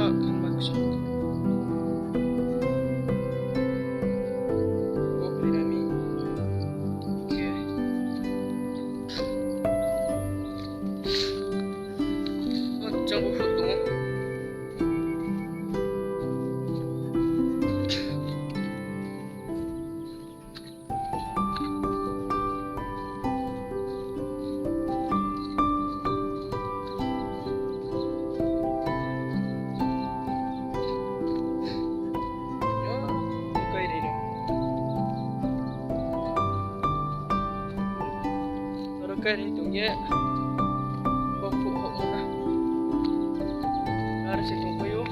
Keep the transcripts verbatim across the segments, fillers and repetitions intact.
Khamma kchang. Bo phainai mi. Khe. O, jang bo phuh tong ou. Oro kairi tong ye, bo phuh hoh mo na. Aro se tongpai ou.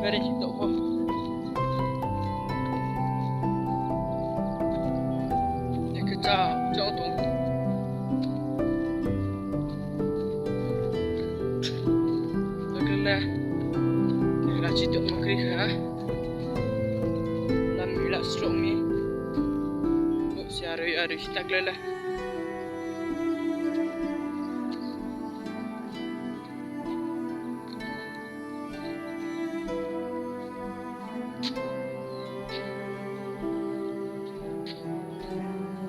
Kairi si tong pho. Ekhe cha, cha tong. Takle le, rachi tongmo kri kha. Lam bila sroh mi. Bo se aroi, aroi si takle le.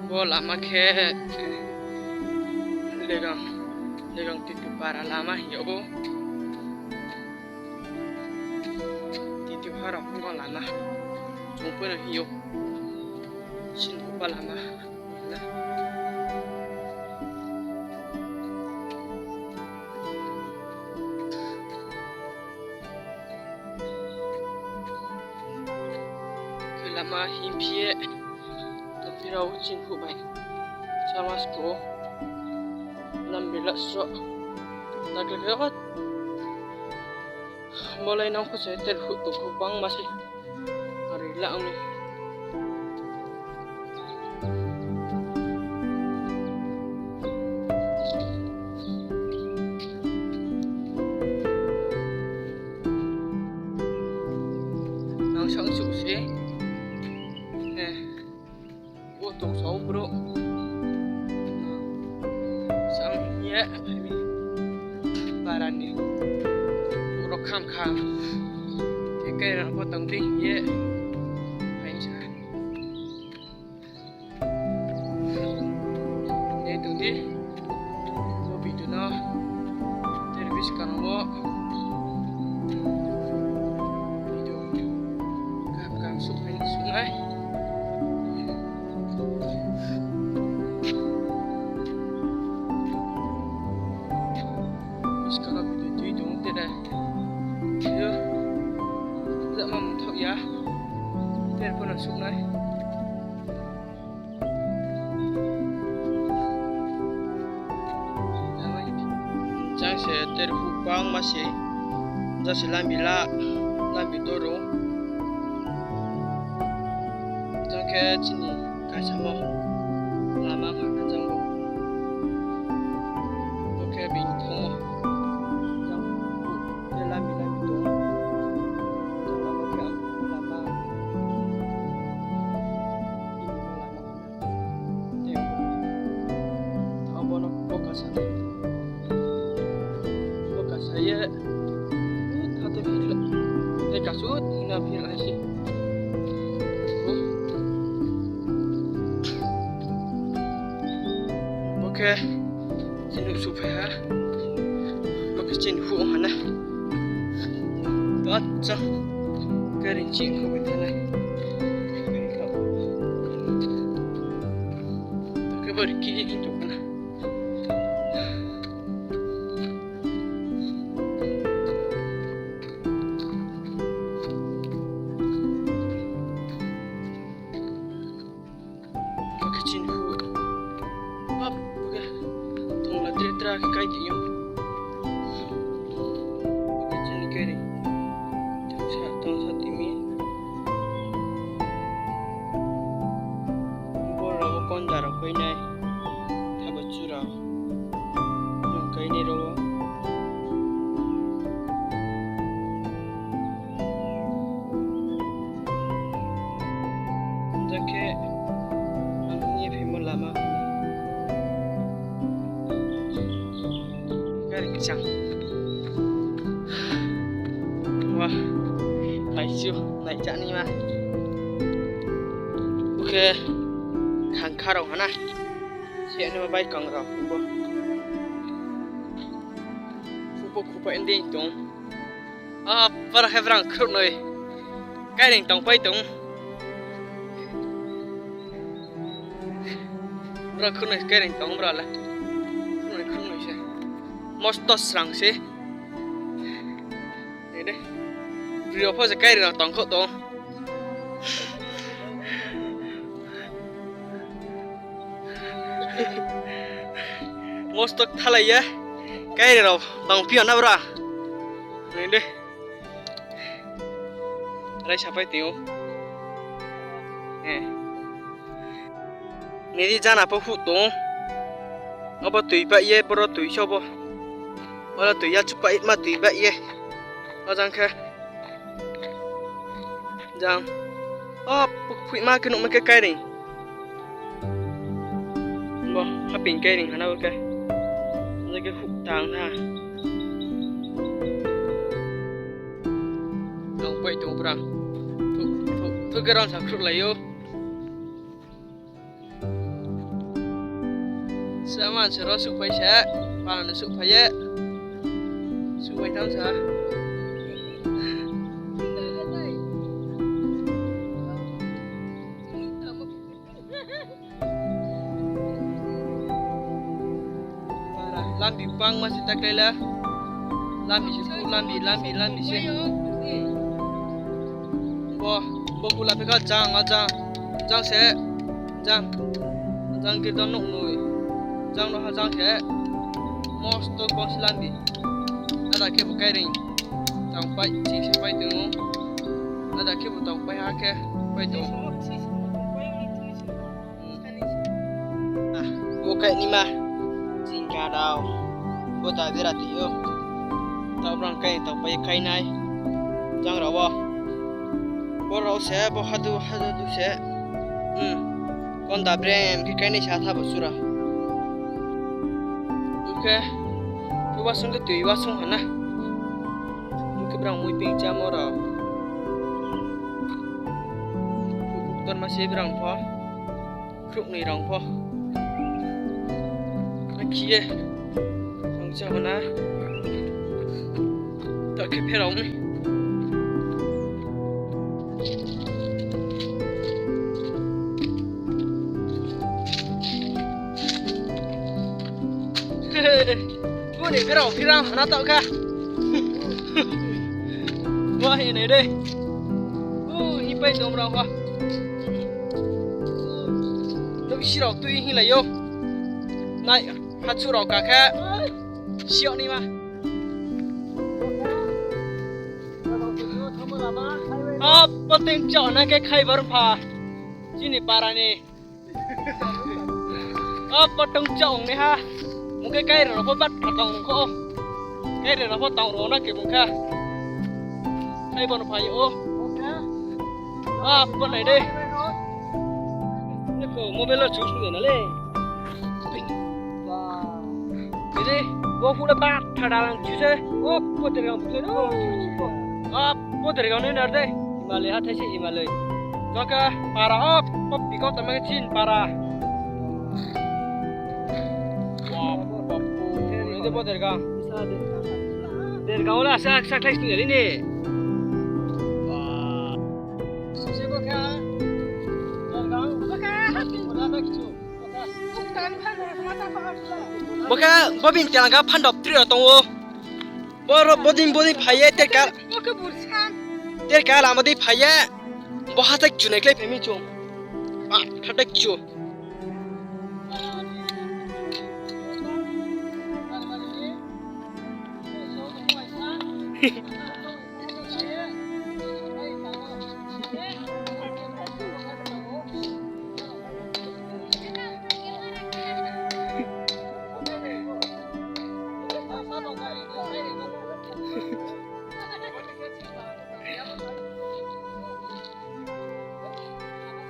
Bo lama khe Legang, Legang Titupara lama hing yag ou. Titupara bo lama. Chung pho no hing ou. Sinphuhpa lama. Khe lama hingphi ye tongphi rao Chinphuh bai. Sama sku lam bila sroh. Takle khe o molai nang pho se terphuh tong kho bangma se. Aroi la ang ni. Nang sang suh se. Eh. Bo tong sao brouh. Sang ye, para ni. Brouh kham kha. Khe kaira pho tong di ye. Hai sa. Ye tong di. Bo video no. Teri buskang wo. Video. Kaham kaham suh hai suh nai. Buskang wo video tui tong te dai. Video. Jama mungthaoh ya. Teri pho no suh nai. Jang se terphuh bangma se, jang se lambi la, lambi toro. Jang khe chini kaisamo lama kha khe jang bo. Bo khe bini thangmo. Jang khe lambi lambi tong. Jang lama khe ang lama. Bini lama. Tei abo no bo kasa nai. Bo kasa ye. Hate phir le. Tei kasu hina phir lai se. Bo khe chini suphai ha. Bo khe chini phuh ha na. To acha. Kering ching kho bai thanai. Khe bari ki tong khna. Bo khe chini phuh. Bap, bo khe tongla tre tra khe kai tong ou. Bo khe chini kering. Tongsa, tongsa timi. Bo rao bo konda rao kainai. Thabo chu rao. Nung kainai rao. Jang khe ang ni phaimo lama. Gari kchang. Naichu, naicha ni ma. Bo khe khangkha rao hana. Se ni ma bai kang rao bo. Khupo khupa ending tong. A, para khe brang khruh noi. Kairing tongpai tong. Bra khruh noi kairing tong bra le. Khruh noi, khruh noi se. Mosto srang se. Nai de. Bri rao pho se kairing rao tong kho tong. Mosto kthalai ye. Kairing rao tong phi ya na bra. Nai de. Raisa pai tong ou. Eh. Nini jana pho huh tong. Obo tui bai ye, boro tui se obo. Oro tui ya chupai ma tui bai ye. O jang khe. Jang. O pukphui ma khe nuhma khe kairing. Bo haping kairing hana bo khe. Jang khe huh tang ha. Tongpai tong bra. Thu, thu, thu khe rang sa khruhlai ou. Saman se ro suhphai se, pala no suhphai ye. Suhphai tham sa. Lambi bangma se taklai le. Lambi se, lambi, lambi, lambi se. Bo, bo kula phi kha jang, a jang. Jang se, jang. Jang khe jang nuh noi. Jang no ha jang khe. Mosto bang se lambi. Ada khe bo kairing. Tongpai, ching se pai tong ou. Ada khe bo tongpai ha khe, pai tong ou. Ah, bo khe nima. Jingka rao. Bo ta bera tui ou. Tao brang kai tongpai khainai. Jang rao wo. Bo rao se, bo hadu, hadu du se. Hmm. Konda brem khe kainai sa tha bo sura. Bo khe, bo wasung khe tui wasung hana. Bo khe brang mui ping chamo rao. Bo ktor ma se brang pho. Khruh noi rang pho. Akhi ye. Ang sa hana. Ta khe pherao ni. Bo ni pherao pherao hana tao kha. Bo he nai de. Bo hi pai dom rao ha. Tau si rao tui hi lai ou. Nai, hachu rao ka khe. Siok ni ma. Abo teng chao na khe khai bar pha. Chini para ni. Abo tong chao ni ha. Mung khe kaire rao pho bat pha tong kho. Kaire rao pho tong rao na khe mung kha. Khai bar pha ou. Abo nai de. Niko mobile lo chu sung na le. Ini, bo phuh le ba thada lang chu se. O, bo dergang phuh le no. O, bo dergang ni nar de. Himalaya hathái se Himalaya. Jaka para o, bo pikau tama khe chin para. Wah, bapu, ini de bo dergang. Dergang ola sa, sa khlai sini ni. Wah. Bo khe, bo khe bini telangka phandop tri rao tong ou. Boro bodin bodin phai ye terka. Terka lama dei phai ye. Bo hathái chunai klái phai mi chung. Ba, hathái chu.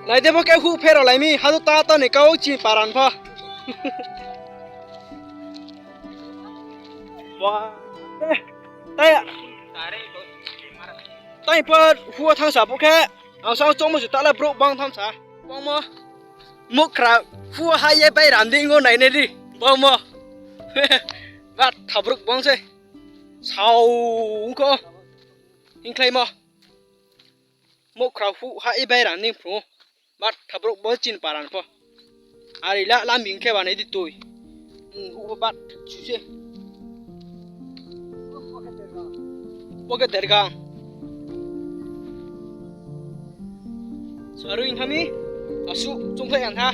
Nai de bo khe huh pherao lai mi, hadu ta ta ni kau chi paran pha. Wah. Eh, taya. Tai pho huh wo thanngsa phuh khe, ang sa choungmo se tala brouh bang thanngsa. Bangmo. Muhkhra huh wo hah ye bai randing o nainai di. Bangmo. Batha brouh bang se. Sao ongkho. Hingkhlaimo. Muhkhra huh hah ye bai randing phrung ou. Batha brouh bo chini para ni pho. Are la lambi hing khe banai di toi. Huh pho batha chu se. Bo khe dergang. Sarui hing tha mi. Asuh choungkhlai yang tha.